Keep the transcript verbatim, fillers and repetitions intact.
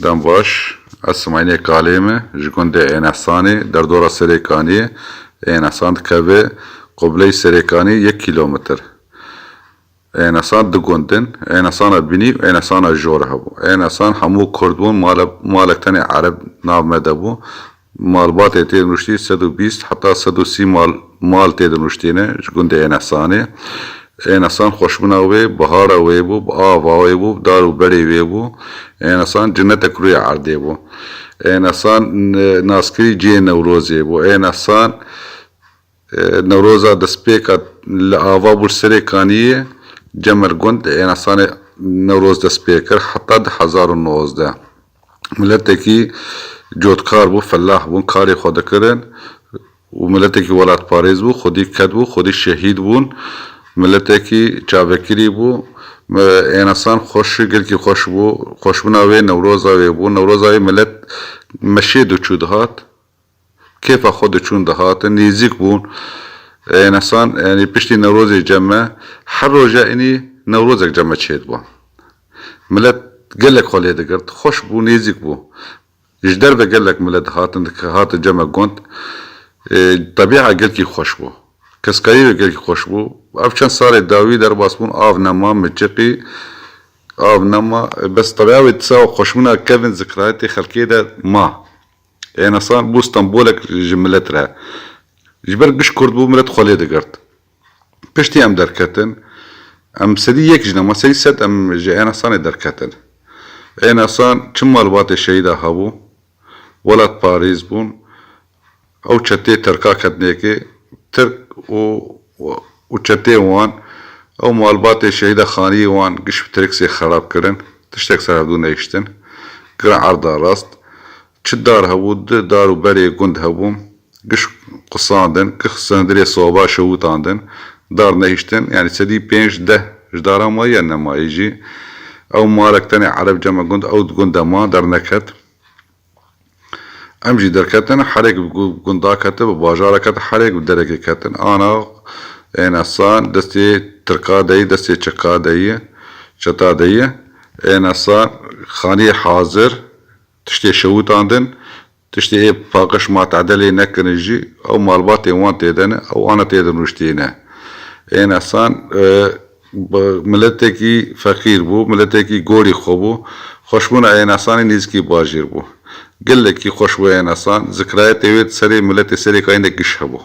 Dem baş, ez Simaynê Kalê me, ji gundê Ênesanê, derdora Serêkaniyê, Ênesan dikeve qubleyê Serêkaniyê yek kîlometr. Ênesan du gund in, Ênesana Binî û Ênesana Jor hebû. Ênesan hemû Kurd bûn, male-, malek tenê Ereb nav me de bû. Malbatê tê nuştî sed û bîst heta sed û sî mal, mal tê de nuştîne ji gundê Ênesanê. Ênesan xweşbûna wê, bihara wê bû, bi ava wê bû, bi dar û berê wê bû. Ênesan cinetek rûyê erdê bû. Ênesan, e, naskirî cihê Newrozê bû. Ênesan, e, Newroza destpêka li ava bû li Serêkaniyê, cem li gund Ênesanê Newroz dest pê kir heta du hezar û nozdeh. Miletekî cotkar bû, felah bûn, karê xwe dikirin û miletekî welatparêz bû, xwedî ked bû, xwedî şehîd bûn. Miletekî çavekirî bû. Me-, Ênesan xweş, gelkî xweş bû. Xweşbûna wê, Newroza wê bû. Newroza wê milet meşê diçû dihat. Kêfa xwe diçûn dihatin, nêzîk bûn. Ênesan, yanî piştî Newrozê cem me, her roja înî Newrozek cem me çêdibû. Milet gelek xwe lê digirt, xweş bû, nêzîk bû. Ji derve gelek milet dihatin, dik-, hatin cem me gund. Ê, tebîa gelkî xweş bû. Keskarî wê gelkî xweş bû. Ev çend salê dawî derbas bûn, av nema, miçiqî, av nema. Bes tebîa wê disa xweşbûna kevin zikrayetê xelkê de ma. Ênesan bû stembolek ji milet re. Ji ber giş Kurd bû, milet xwe lê digirt. Piştî em derketin, em sedî yek ji nema, sedî sed em ji Ênesanê derketin. Ênesan çi malbatê şehîda hebû, welatparêz bûn. Ew çetê Tirka ketinêkê, Tirk û, û çetê wan, ew malbatê şehîda Xaniyê wan giş bi Tirksê xerab kirin. Tiştek ser hevdû nehiştin. Kirin erda rast. Çi dar hebû, di dar û berê gund hebû. Giş qisandin, giş sindirê soba şewitandin. Dar nehiştin, yanî sedî pênc deh ji dara maye nemayê jî. Ew malek tenê Ereb cem me gund, ew di gund de ma, derneket. Em jî derketin, herêk bi gu-, gunda kete, bi bajara kete, herêk bi derekê ketin. Ana Ênesan destê Tirka de yî, destê çeka de yî, çeta de yî. Ênesan Xaniyê hazir, tiştê şewitandin, tiştê ê paqij ma tedelê nekirin jî, ew malbatên wan tê de ne, ew ana tê de nuştîne. Ênesan, e, bi miletekî feqîr bû, miletekî gorî xwe bû. Xweşbûna Ênesanê nêzîkî bajêr bû. Gelekî xweş bû Ênesan, zikrayetê wê di serê miletê Serêkaniyê de giş hebû.